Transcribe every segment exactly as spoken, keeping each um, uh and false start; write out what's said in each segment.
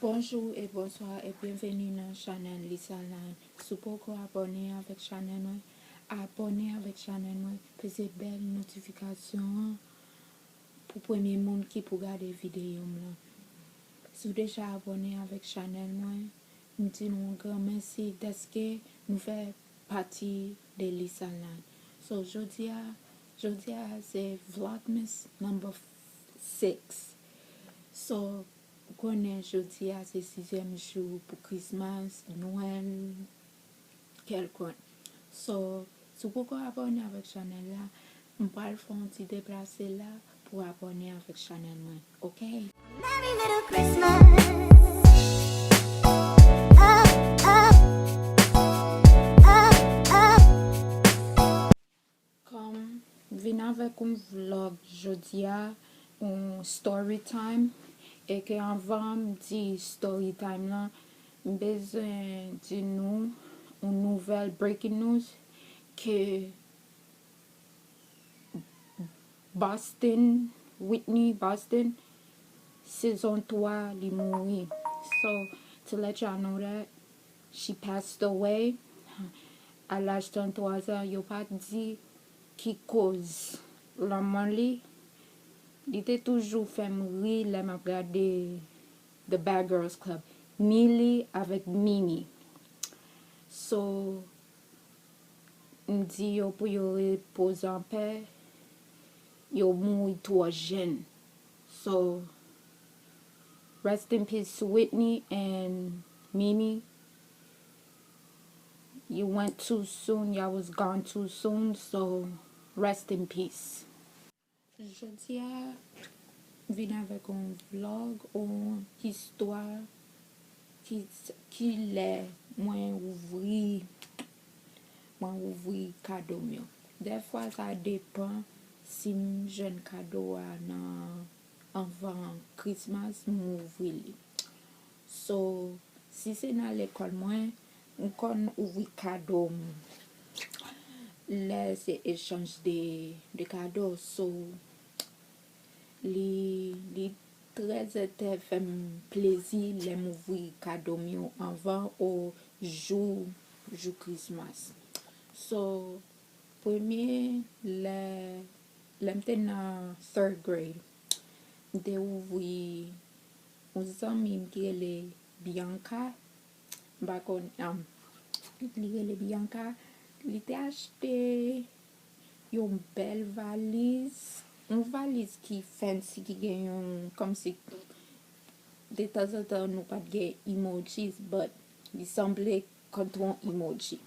Bonjou e bonswa e byenveni nan chanèl Lisa Line. Si w poko abòne avèk chanèl mwen, abòne avèk chanèl mwen, peze bèl notifikasyon an pou premye moun ki pou gade videyo m lan. Si w deja abòne avèk chanèl mwen, m di nou yon gran mèsi dèske nou fè pati de Lisa Line. So, jodi a, jodi a se Vlogmas number six. So, ou konnen jodi a se sizyèm jou pou Christmas, Nwèl, kèlkonk. So, si w poko abòne avèk chanèl la, m pral fè yon ti deplase la pou abòne avèk chanèl mwen, oke? Merry little Christmas. Up, up, up, up. Kòm m vin avèk yon vlog jodi a, yon story time, e ke anvan m di story time lan, m bezwen di nou yon nouvèl, breaking news, ke Boston, Whitney Boston, sezon twa, li mouri. So, to let y'all know that, she passed away. A laj trannntwa zan, yo pa di ki koz lanmò li. Li te toujou fè m ri lè m ap gade The Bad Girls Club. Ni li avèk Mimi. So, m di yo pou yo repoze anpè. Yo mouri twò jèn. So, rest in peace, Whitney and Mimi. You went too soon, y'all was gone too soon, so rest in peace. Jodi a, m vin avèk yon vlog, yon istwa ki, ki lè mwen ouvri, mwen ouvri kado m yo. Dèfwa, sa depann si m jwenn kado a nan, anvan Christmas, m ouvri li. So, si se nan lekòl mwen, m konn ouvri kado m. Lè se echanj de, de kado, so, li, li trè zètè fè m plezi lè m ouvri kado m yo anvan o jou, jou Christmas. So, premye, lè, lè m te nan third grade, m te ouvri yon zanmi m ki rele Bianca. M pa konn, um, li rele Bianca. Li te achte yon bèl valiz, yon valiz ki fancy, ki gen yon, kòmsi, detanzantan nou pa t gen emojis, but li sanble kont yon emoji.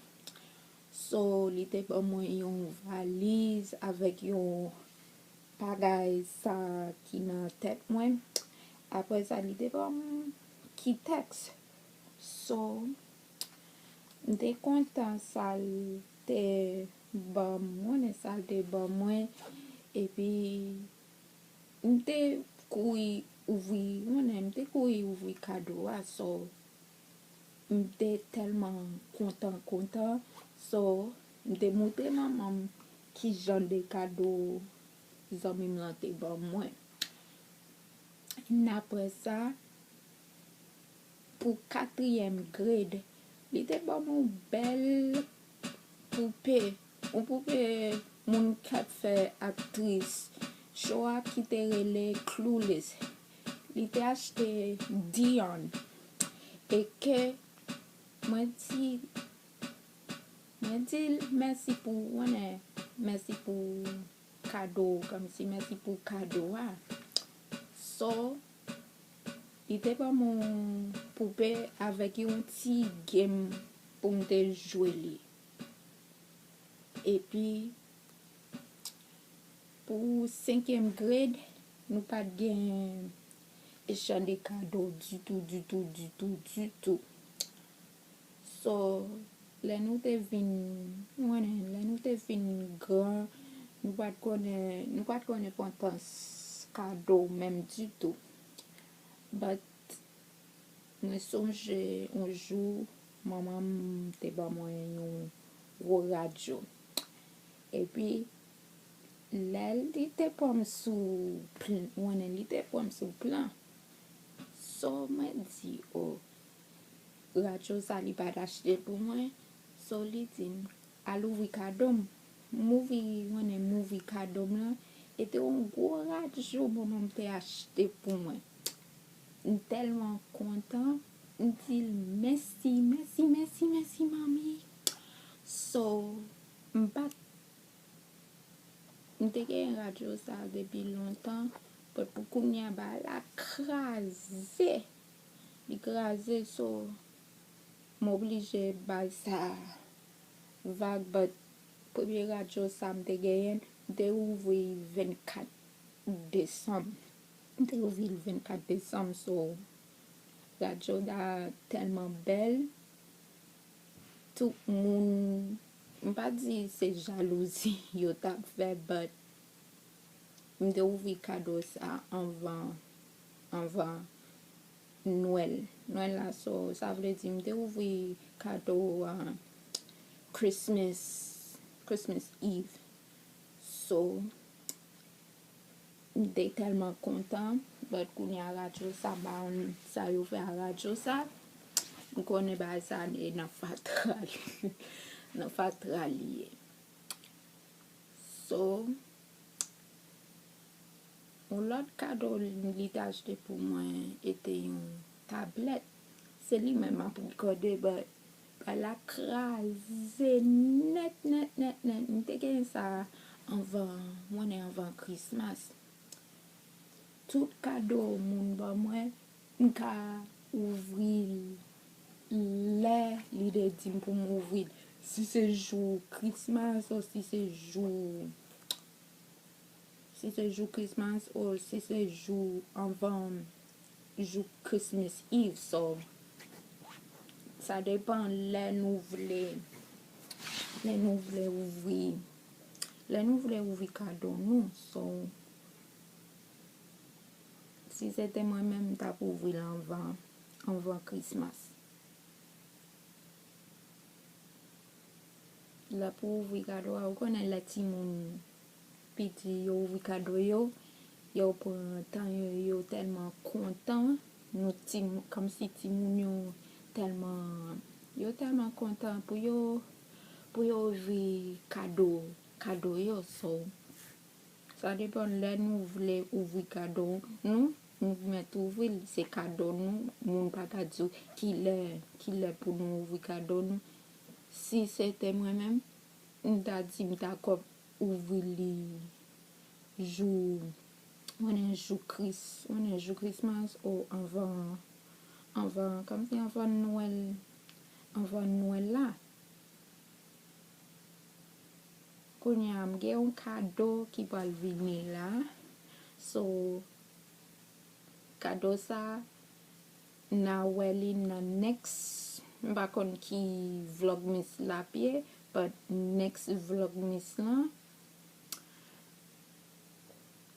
So, li te ban mwen yon valiz avèk yon bagay sa ki nan tèt mwen. Apre sa, li te ban m Kitex. So, m te kontan sa l te ban mwen, sa l te ban mwen. Epi, m te kouri ouvri, ou konnen, m te kouri ouvri kado a, so, m te tèlman kontan, kontan, so, m te montre manman m ki jan de kado zanmi m lan te ban mwen. N apre sa, pou katriyèm grade, li te ban m yon bèl poupe, yon poupe moun k ap fè aktris cho a ki te rele Clueless. Li te achte Dion. E ke mwen di, mwen di l mèsi pou, ou konnen, mèsi pou kado, kòmsi mèsi pou kado a. So, li te ban m yon poupe avèk yon ti game pou m te jwe li. Epi, pou senkyèm grade, nou pa t gen echanj de kado ditou, ditou, ditou, ditou. So, lè nou te vin, ou konnen, lè nou te vin gran, nou pa t konnen, nou pa t konn enpòtans kado menm ditou. But, mwen sonje yon jou, manman m te ban mwen yon gwo radyo. Epi, lè li te pran m sou pl-, ou konnen, li te pran m sou plan. So, mwen di, o, radyo sa li pa t achte pou mwen. So, li di m, al ouvri kado m. M ouvri, konnen m ouvri kado m lan. E te yon gwo radyo manman m te achte pou mwen. M tèlman kontan. M di l, mèsi, mèsi, mèsi, mèsi, manmi. So, m pa t M te gen radyo sa depi lontan, but pou kounye a bagay la kraze. Li kraze, so, m oblije bay sa vag, but premye radyo sa m te genyen, m te ouvri l vennkat desanm. M te ouvri l vennkat desanm, so, radyo sa tèlman bèl. Tout moun, m pa di se jalouzi yo t ap fè, but m te ouvri kado sa anvan, anvan Nwèl. Nwèl la, so, sa vle di m te ouvri kado, uh, Christmas, Christmas Eve. So, m te tèlman kontan, but kounye a radyo sa, m pa konn sa yo fè a radyo sa. M konnen bagay sa e nan fatra li, nan fatra li ye. So, yon lòt kado li te achte pou mwen, e te yon tablèt. Se li menm m ap rekòde, but bagay la kraze nèt, nèt, nèt, nèt. M te gen sa anvan, mwen anvan Christmas. Tout kado moun ban mwen, m ka ouvri l lè li te di m pou m ouvri l. Si se jou Christmas, o si se jou, si se jou Christmas, o si se jou anvan jou Christmas Eve. So, sa depann lè nou vle, lè nou vle ouvri, lè nou vle ouvri kado nou. So, si se te mwen menm, m t ap ouvri l anvan, anvan Christmas. Lè pou ouvri kado a, ou konnen lè timoun piti yo ouvri kado yo, yo pran tan yo, yo tèlman kontan, nou timoun, kòmsi timoun yo tèlman, yo tèlman kontan pou yo, pou yo ouvri kado, kado yo, so. Sa depann lè nou vle ouvri kado nou, nou mèt ouvri l, se kado nou, moun pa ka di w kilè, kilè pou nou ouvri kado nou. Si se te mwen menm, m ta di m ta kòm ouvri li jou, konnen jou Kris, konnen jou Christmas o anvan, anvan, kòmsi anvan Nwèl, anvan Nwèl la. Kounye a, m gen yon kado ki pral vini la. So, kado sa, n a wè li nan next. M pa konn ki vlogmas l ap ye, but next vlogmas lan,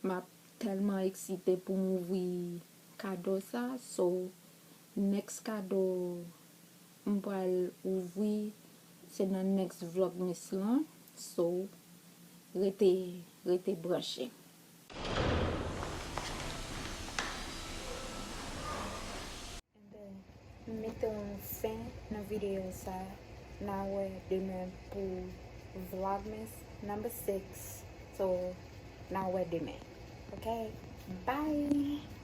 m ap tèlman eksite pou m ouvri kado sa. So, next kado m pral ouvri, se nan next vlogmas lan. So, rete, rete branche. And then, m mete yon fen nan videyo sa. N a wè demen pou vlogmas number six. So, n a wè demen. Ok? Bye!